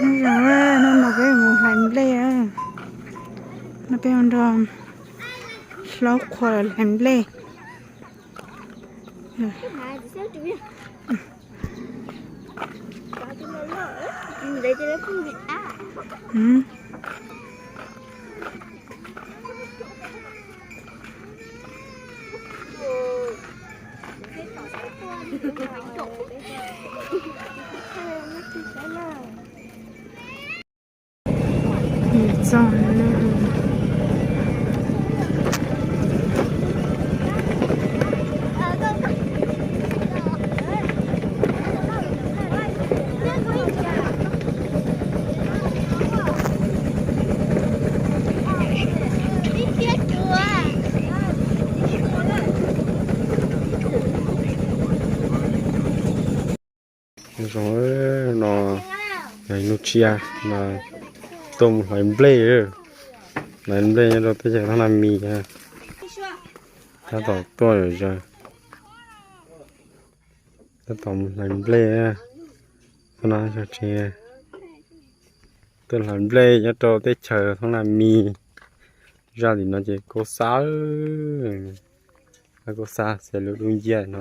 Zoo, hnub no peb mus hlais nplej, no peb mus nrog hlob qhua hlais nplej. Txog. Zoo no yog hnub tshiab no tuaj mus hlais nplej, hlais nplej nyob rau teb chaws Thoob Naj Mis. Tab tom tuaj zom zaws, tab tom mus hlais nplej. Tuaj hlais nplej nyob rau teb chaws Thoob Naj Mis. Zaj tim no ces Kaub Xab, Kaub Xab xeev lus dub nciab no.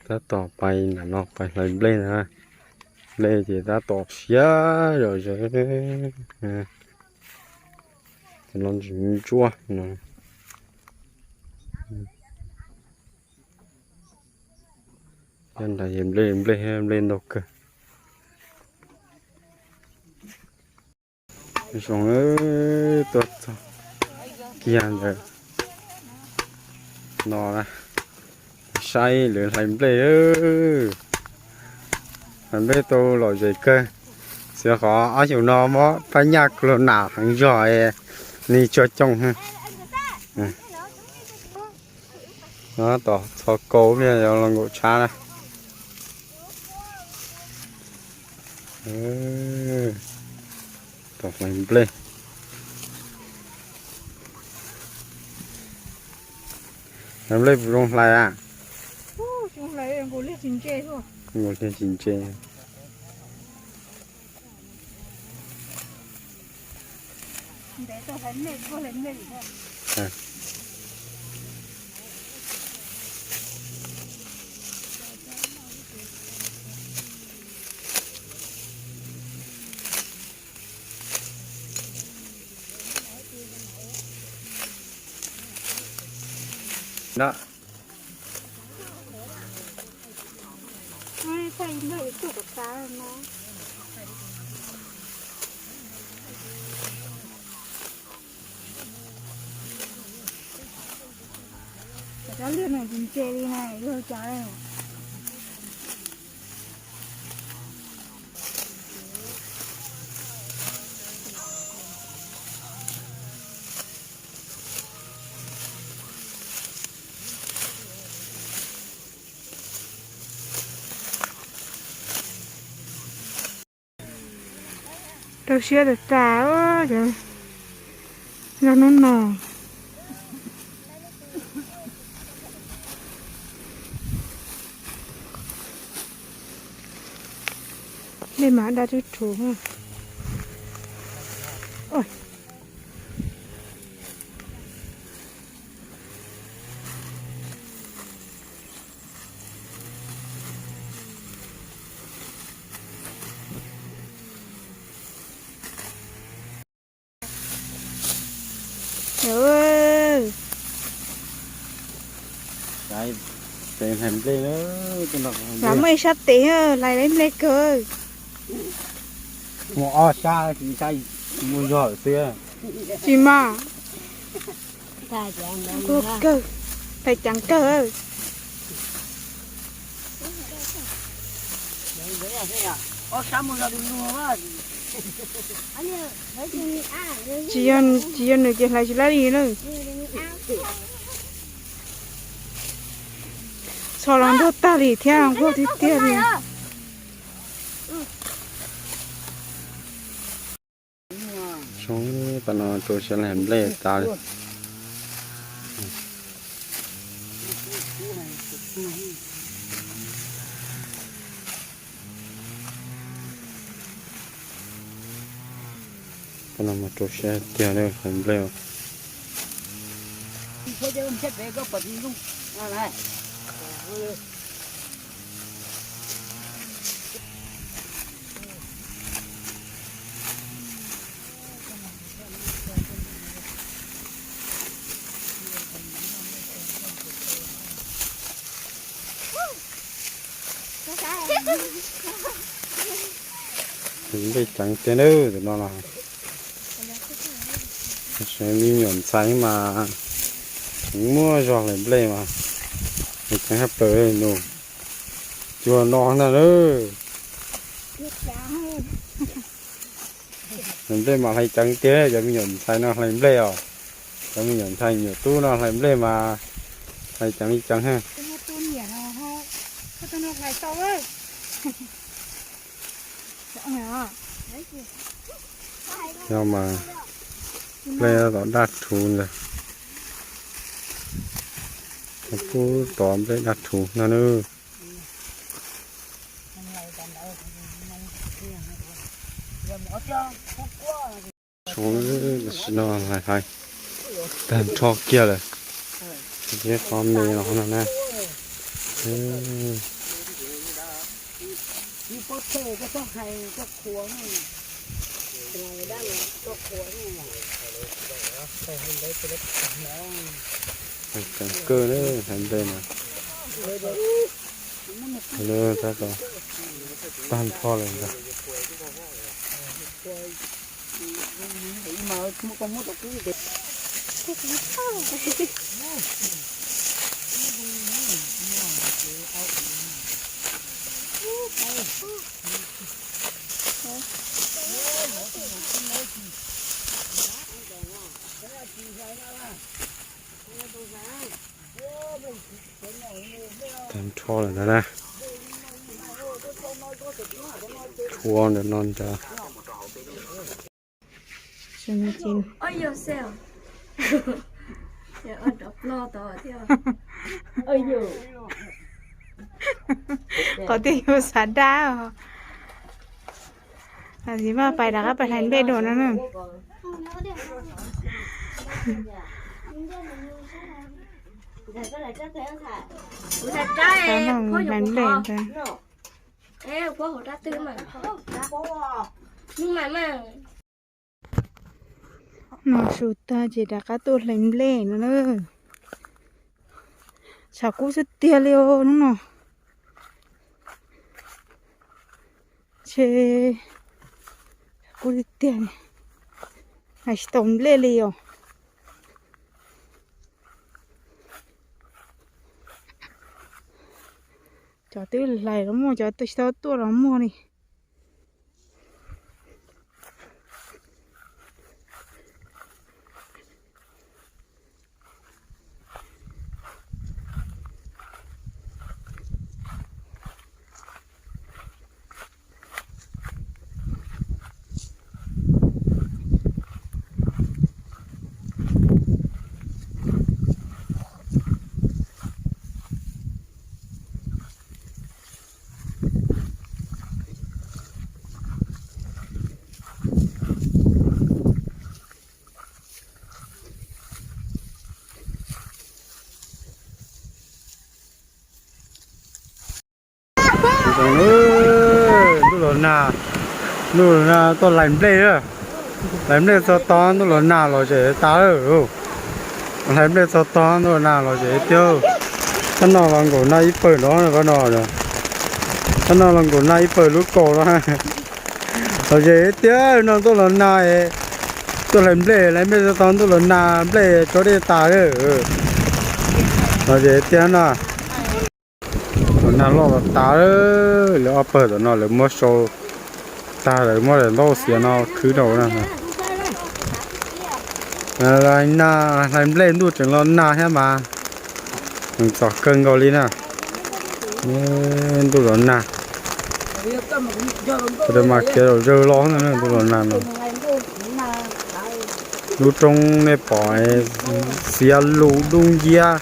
Tab tom pais nram no pais hlais nplej na. Nplej ces tab tom siab zom zaws. Cov no ntsis ntsuab no. Nyob nram ces nplej, nplej, nplej ntau kawg. Zoo, tuaj txog kiag ntawm no na, saib lawv hlais nplej. Hlais nplej tau lom zem kawg, xyov qhov ob xyoos no mob phab nyaj kuv los nam heev zog, nws tsuag coob. No tom txhos kaus pliag yog los nkaum tshav na. Tom hlais nplej. Hlais nplej puas zoo hlais a? Nkaus pliag tsis ntse. Cov liaj no tsis ntse li na, yog cas. Rau siab tas tas, yog hnub no. Dej mas daj rhuv rhuv. Lam muaj ib sab tes, hlais lawv nplej kawg. Muaj ob sab, sab muaj zog xwb. Tsis mas, kawg, hlais ceev kawg. Tsis yog, tsis yog nws ces hlais tsis laib li na. Txhos los ntuag tag li thiab, nquag tiag tiag li. Soob, tam no rau siab hlais nplej tas li. No mas rau siab tiag na, hlais nplej. Nplej ceev tiag na, tam no los. Me nyuam ntxhais mas tseem muaj zog hlais nplej mas, ceev haj plaws nus cua no ntag na. Hlais nplej mas hlais ceev tiag, cov me nyuam ntxhais no hlais nplej os. Cov me nyuam ntxhais nyuam tub no hlais nplej mas hlais ceev li ceev. Yog mas nplej tom daj rhuv ntag. Kuj tom nplej daj rhuv no na. Tam sim no hais tag nrho kiag lawm, thiab qhov me no no na. Ceev kawg na, hais nplej no. Lawv tab tom tag nrho lawm ntag. Tag nrho lawm ntag na. Rhuav ntawm no ntag. Qhov twg yus xav dab os. Tab sis mas pais rov qab pais hlais nplej dua no na. Hlais nplej. No su tag ces rov qab tuaj hlais nplej no na. Tshav kub xwb tiag li os hnub no. Tshav kub tiag tiag li, hlais tsis tau nplej li os. Cov twb hlais los muaj, cov twb tsis tau tuaj los muaj li. Ntuj los nag, ntuj los nag tuaj hlais nplej, hlais nplej txog tog ntuj los nag los ces tas lawm. Hlais nplej txog tog ntuj los nag los ces tiag. Tab no los nkaum nag ib pawg no, tab no, tab no los nkaum nag ib pawg lub kaus no. Los ces tiag no ntuj los nag, tuaj hlais nplej, hlais nplej txog tog ntuj los nag nplej tso dej tas lawm. Los ces tiag no. Los nag loj los tas lawm, lawv ob pawg tom no lawv muab sau tag, lawv muab daim ntaub xiav no khwb rau na. Nag hlais nplej ntuj tseem los nag thiab mas, txom kawg nkaus li na. Ntuj los nag, mas khiav zawg los na, ntuj los nag no. Lub roob nej pom xiav lus dub nciab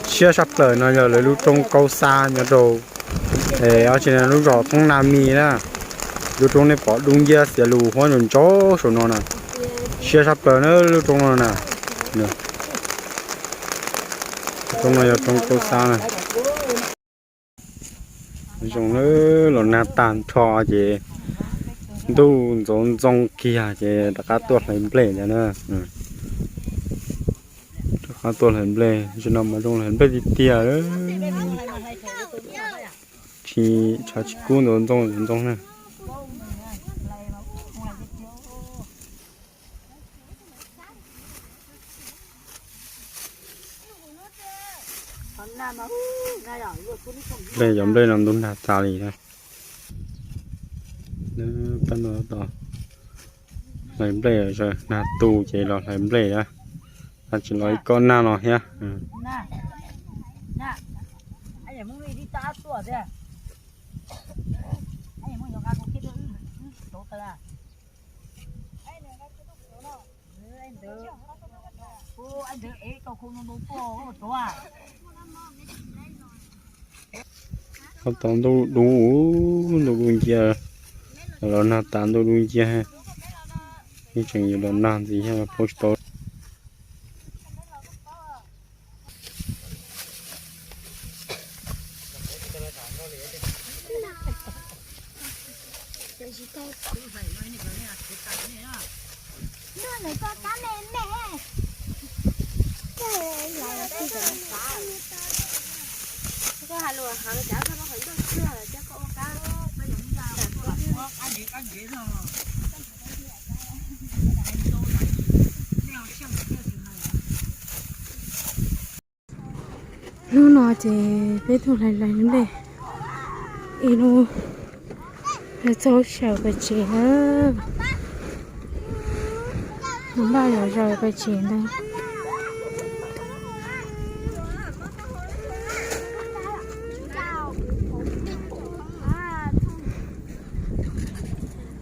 siab saj plaws no yog lawv lub roob Kaub Xab nyob rau, es, lub zos Thoob Na Mis na. Lub roob nej pom dub nciab xiav lus huab ntsaus ntsaus saum no na. Siab sab plaws na lub roob no na. Roob no yog roob Kaub Xab na. Zoo na, los nag tag nrho ces ntuj ntxoov ntxoo kiag ces rov qab tuaj hlais nplej lawm na. Rov qab tuaj hlais nplej, tam sim no mas zoo hlais nplej tiag tiag. Tsis, tshav tsis kub ntxoov ntxoo ntxoov na. Nplej, cov nplej no ntub nag tas li na. Pab no tos hlais nplej, nag tu ces los hlais nplej na. Tsis los ib kob nag no thiab. Ho tau ntuj dub, ntuj dub nciab, los nag tas ntuj dub nciab, yeej tseem yuav los nag ntxiv thiab poob tsis tau. Hnub no ces peb tuaj hlais hlais nplej ib hnub, txog sawm pes tsawg na. Npaj zom zaws pes tsawg ntag.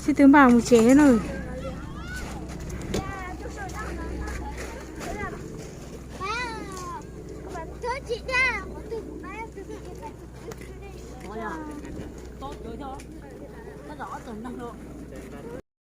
Sib tw npaj mus tsev na.